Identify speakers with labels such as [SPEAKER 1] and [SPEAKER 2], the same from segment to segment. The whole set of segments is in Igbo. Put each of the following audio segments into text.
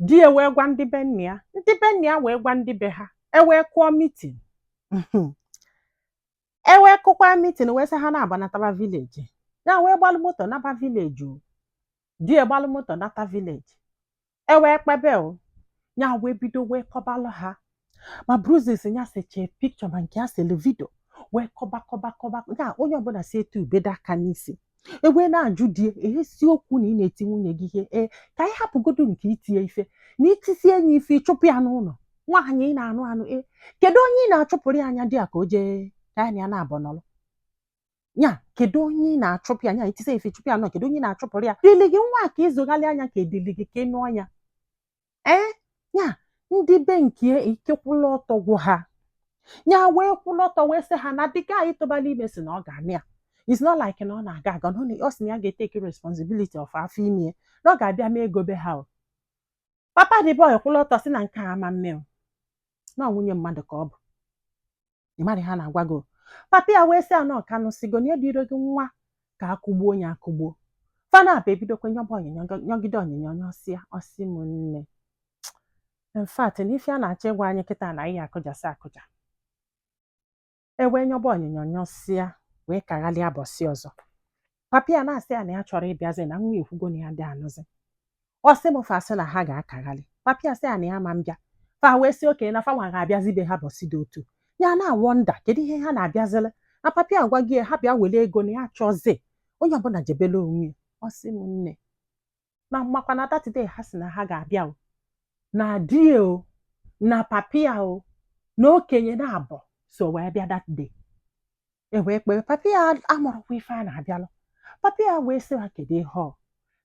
[SPEAKER 1] Di ya wee gwa ndị be nna ya, ndị be nna ya wee gwa ndị be ha, e wee kụọ meeting, e wee kụkwa meeting, wee sị ha na-agbanataba village. Ya wee gbalụ moto naba village o. Di ya gbalụ moto nata village, e wee kpebe o. Ya wee bido wee kọbalụ ha ma bruises ya, seche picture ma nke ya selu video, wee kọba kọba kọba. Ya onye ọbụla si etu ubedo aka n'isi, e wee na-ajụ di ya, eziokwu na ị na-eti nwunye gị ihe? Ee, ka anyị hapụgodo nke itinye ife na itisie enyi ife, ịchụpụ ya n'ụlọ nwaanyị ị na-anụ anụ. Ee, kedu onye ị na-achụpụrụ ya anya di ya ka o jee ka ya na ya na-abọ nọrọ ya? Kedu onye ị na-achụpụ ya anya itise ife chụpụ ya nọ? Kedu onye ị na-achụpụrụ ya? Dili gị nwa ka ịzụghalị anya ka edili gị ka ị nụọ ya. Ee, ya ndị be nke ike kwụlụ ọtọ gwụ ha. Ya wee kwụlụ ọtọ wee sị ha na dịka anyị tụbala ime si na ọ ga-anụ ya. It's not like na ọ na-aga aga na ọ sị na ya ga-etake responsibility of afọ ime, na ọ ga-abịa mee ego be ha o. Papa the boy kwụlụ ọtọ sị na nke a ama mme o, na ọ nwunye mmadụ ka ọ bụ. Ị mara ha na-agwa gị o. Papa ya wee sị ya na ọka nụsigo na ediro gị nwa ka akụgbuo onye akụgbuo fana abụ ebidokwa nyọba onyinyo, nyọgide onyinyo nyọsịa. Ọsị m nne, in fact, na ife a na-achọ ịgwa anyị kịta na ihe akụjasị akụja. E wee nyọba onyinyo nyọsịa, wee kaghalịa bọsị ọzọ. Papa ya na-asị ya na ya chọrọ ịbịazi, na nwa ekwugo na ya dị anụzi. Ọ sị m fa sị na ha ga-akaghalị. Papa ya sị ya na ya ma mbịa. Fa wee sị okenye na fanwa ga-abịazi be ha bọsị dị otu ya. Na-awonder kedu ihe ha na-abịazili, na papa ya agwa gị ha bịa were ego, na ya chọzi onye ọbụla jebele onwe ya. Ọ sị m nne, na makwa na that day ha sị na ha ga-abịa o, na di o, na papa ya o, na okenye na-abọ so wee bịa that day. E wee kpee papa ya amụrụkwa ife a na-abịalụ. Papa ya wee sị ha kedu ihe ọ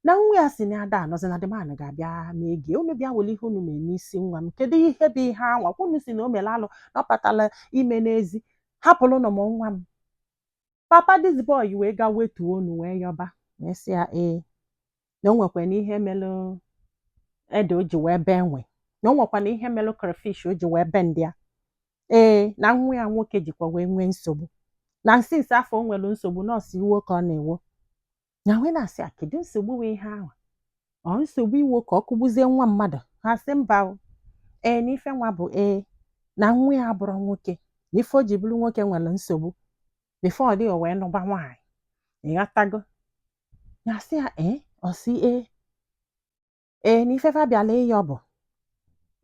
[SPEAKER 1] na nwa ya si na ada anọzi, na the man ga-abịa mee gị, unu bịa were ihe unu mee n'isi nwa m. Kedu ihe bụ ihe anwa unu si na o mere alụ na ọ kpatara ime n'ezi? Hapụrụ nụ m nwa m. Papa this boy wee gaa wetuo unu wee yọba, wee sị ya ee, na o nwekwa na ihe melụ ede o ji wee bee nwe, na o nwekwa na ihe melụ crayfish o ji wee bee ndị ya. Ee, na nwa ya nwoke jikwa wee nwee nsogbu na nsinsi afọ o nwere nsogbu, nọọsụ iwo ka ọ na-ewo na wee na-asị ya kedu nsogbu wee ihe ahụ, ọ nsogbu iwo ka ọ kụgbuzie nwa mmadụ. Ha sị mba o. Ee, na ife nwa bụ ee, na nwa ya abụrụ nwoke, na ife o ji bụrụ nwoke nwere nsogbu before ọ dị o wee nụba nwaanyị. Ịghọtago? Ya sị ya ee. Ọ sị ee, ee, na ife fa bịala ịyọ bụ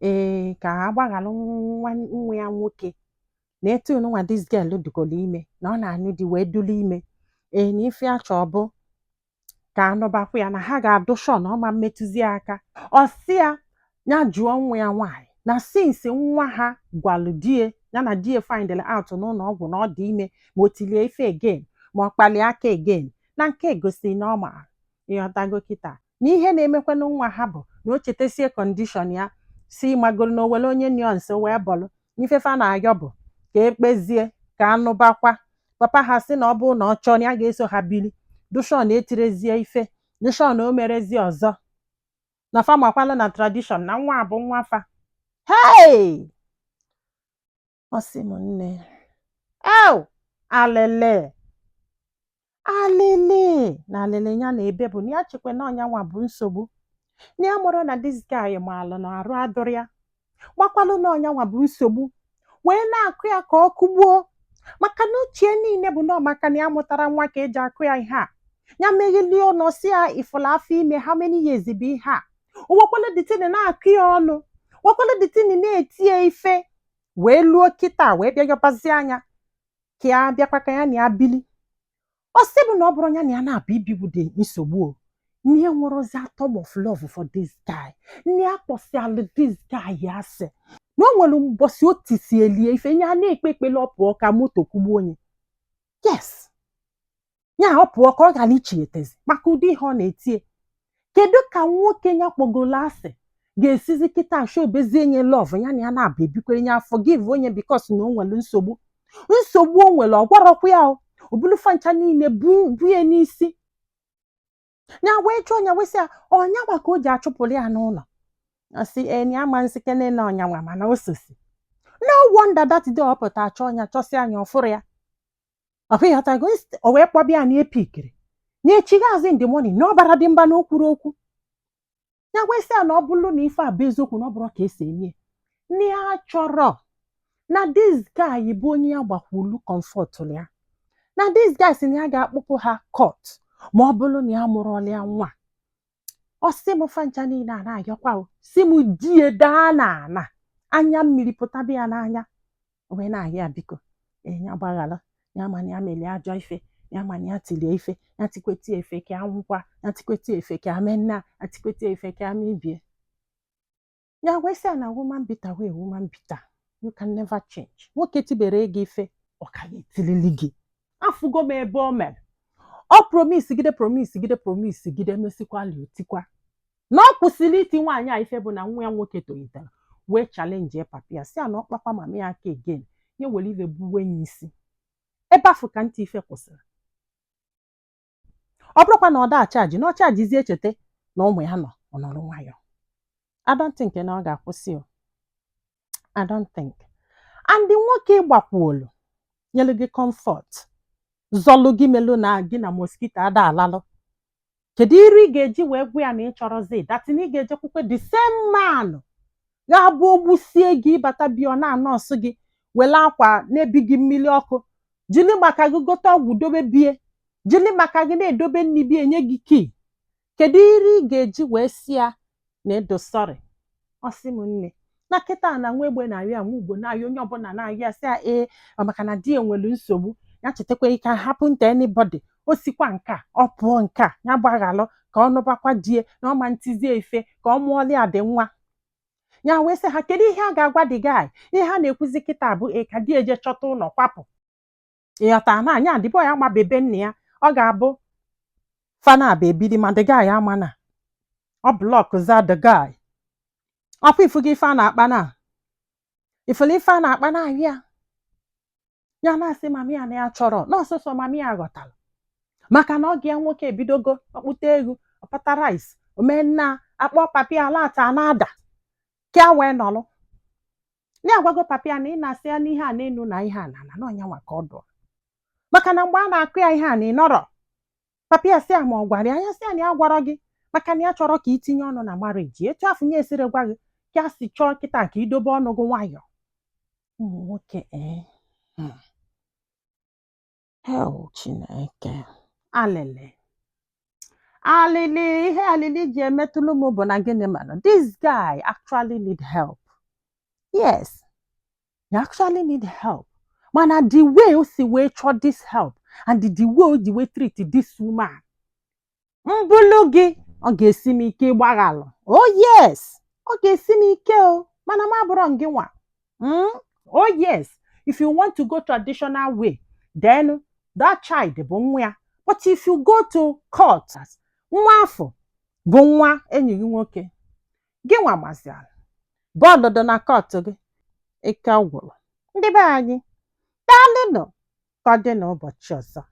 [SPEAKER 1] ee, ka a gbaghalụ nwa nwa ya nwoke, na etu nwa this girl dugolo ime, na ọ na-anụ di wee dulu ime. Ee, na ife achọ bụ ka anụbakwa ya, na ha ga-adụ sure na ọ ma mmetụzi aka. Ọ sị ya ya jụọ nwa ya nwaanyị na since nwa ha gwalụ die ya na die find out n'ụlọ ọgwụ na ọ dị ime, ma o tilie ife again, ma ọ kpalie aka again, na nke egosi na ọ maara. Ịghọtago kịta na ihe na-emekwanụ nwa ha bụ na o chetasie condition ya si magoro na o were onye nọ nso wee bọlụ ifefe a na-ayọ bụ ka ekpezie ka anụbakwa. Papa ha sị na ọ bụrụ na ọ chọọ na ya ga-eso ha bili dushon, etirezie ife dushon o merezie ọzọ, na fa makwalụ na tradition na nwa bụ nwa fa. Hey, ọ sị m nne, ew, alele alele na alele ya na ebe bụ na ya chekwa na ọnya nwa bụ nsogbu, na ya mụrụ na this guy maalụ na arụ adụrụ ya, gbakwalụ na ọnya nwa bụ nsogbu, wee na-akụ ya ka ọ kụgbuo, maka na ochie niile bụ nọọ maka na ya mụtara nwa ka eji akụ ya ihe a. Ya meghelie ọnụ si ya ifụlụ afọ ime, how many years bụ ihe a? Wekwala the thing na-akụ ya ọnụ, wekwala the thing na-eti ya ife, wee luo kịta wee bịa yọbazie anya ka ya bịakwa ka ya na ya bili. Ọ sị bụ na ọ bụrụ ya na ya na-abụ ibibu dị nsogbu o, nne ya nwere atom of love for this guy. Nne ya kpọsịalụ this guy ya asị na o nwere mbọsị o tisielie ife ya na-ekpe ekpele ọ pụọ ka moto kwugbuo onye. Yes, ya ọ pụọ ka ọ ghara ichietezi maka ụdị ihe ọ na-etie. Kedu ka nwoke ya kpọgolo asị ga-esizi kịta shobezie nye love ya na ya na-abụ ebikwere ya forgive onye because na o nwere nsogbu? Nsogbu o nwere, ọ gwarọkwa ya o obulufa ncha niile bu ya n'isi ya. Wee jụọ ya, wee sị ya ọnyanwa ka o ji achụpụrụ ya n'ụlọ. Ọ sị ee, ya ama nsikene na ọnyanwa, mana o sosi. No wonder that day ọ pụta achọ ọnya, chọsị anya ọfụrụ ya. Ọ bụ ịghọtago? O wee kpọbịa na epikiri na echighị azụ in the morning na ọbara dị mba na o kwuru okwu. Ya wee sị ya na ọ bụrụ na ife a bụ eziokwu, na ọ bụrụ ka esi eme nne ya chọrọ, na this guy bụ onye ya gbakwulu comfort ya, na this guy sị na ya ga-akpụpụ ha court ma ọ bụrụ na ya mụrụọla ya nwa. Ọ sị m fancha niile a na-ayọkwa o, si m die daa n'ala, anya mmiri pụtaba ya n'anya, wee na-ayọ ya, biko, ee, ya gbaghara ya, ma na ya melie ajọ ife ya, ma na ya tilie ife ya, tikwetie ife ka anwụkwa ya, tikwetie ife ka amenna ya, tikwetie ife ka amibie ya. Wee sị ya na woman beater wee woman beater, you can never change. Nwoke tibere ego ife, ọ ka ga-etilili gị. Afụgo m ebe o mere, ọ promise gide, promise gide, promise gide, emesikwala otikwa na ọ kwụsịrị iti nwaanyị a ife bụ na nwa ya nwoke tolitere wee challenge papa ya, si ya na ọ kpakwa mama ya aka again, ya were iwe gbuwe ya isi. Ebe afụ ka ntị ife kwụsịrị. Ọ bụrụkwa na ọ da charge, na ọ chargezie, echeta na ụmụ ya nọ, ọ nọrọ nwayọọ. I don't think na ọ ga-akwụsị o. I don't think. And nwoke gbakwuolu nyelu gị comfort, zọlụ gị, melụ na gị na mosquito ada alalụ, kedu iru ị ga-eji wee gwa ya na ị chọrọzi datin? Ị ga-ejekwukwe the same man ga-abụ ogbusie gị, ịbata bịa, ọ na-anọọsụ gị, were akwa na-ebi gị mmiri ọkụ, jiri maka gị gote ọgwụ dobe bie, jiri maka gị na-edobe nri bie, nye gị kii. Kedu iru ị ga-eji wee si ya na edo sorry? Ọ sị m nne, na kịta na nwa egbe na-arịọ ya, nwa ugbo na-arịọ, onye ọbụla na-arịọ ya, sị ya ee, ọ maka na di ya nwere nsogbu, ya chetakwa it can happen to anybody. O sikwa nke a, ọ pụọ nke a, ya gbaghalụ ka ọ nụbakwa die na ọma ntizie ife ka ọ mụọlị ya dị nwa ya. Wee sị ha, kedu ihe a ga-agwa the guy? Ihe ha na-ekwuzi kịta bụ e ka di eje chọta ụlọ kwapụ. Ịghọta na anya adịbọ ya ma bebe nna ya, ọ ga-abụ fana abụ ebili, ma the guy ama na ọ block za the guy. Ọkwa ifugo ife a na-akpa na ifele, ife a na-akpa na ahụ ya, ya na-asị mami ya na ya chọrọ na ọsọsọ mami ya ghọtara, maka na ọ ya nwoke ebidogo ọkpụta ego, ọpata rice, omenna akpọ papi alata na-ada ka wee nọrọ na-agwago papi ya na ị na-asị ya n'ihe a n'elu na ihe a na na ọnya nwa ka ọ dụọ, maka na mgbe a na-akụ ya ihe a na ị nọrọ. Papi ya sị ya ma ọ gwara ya, ya sị ya na ya gwara gị maka na ya chọrọ ka itinye ọnụ na marriage etu afọ nye esiri gwa gị ka a si chọọ kịta ka idobe ọnụ gị nwayọọ. Ụmụ nwoke, ee, hell, Chineke, alịlị alịlị, ihe alịlị ji emetụlụ m bụ na gịnị mana this guy actually need help. Yes, he actually need help, mana the way o si wee chọọ this help and the way o ji wee treat this woman, mbụlụ gị, ọ ga-esi m ike ịgbaghalụ. Oh yes, ọ ga-esi m ike o, mana m abụrọ gị nwa. Oh yes, if you want to go traditional way, then that child bụ nwa ya, but if you go to court, nwa afọ bụ nwa enyi gị nwoke. Gị nwa gbaziara bọọlụ dị na court gị. Ike gwụrụ ndị be anyị. Daalụnụ, ka ọ dị n'ụbọchị ọzọ.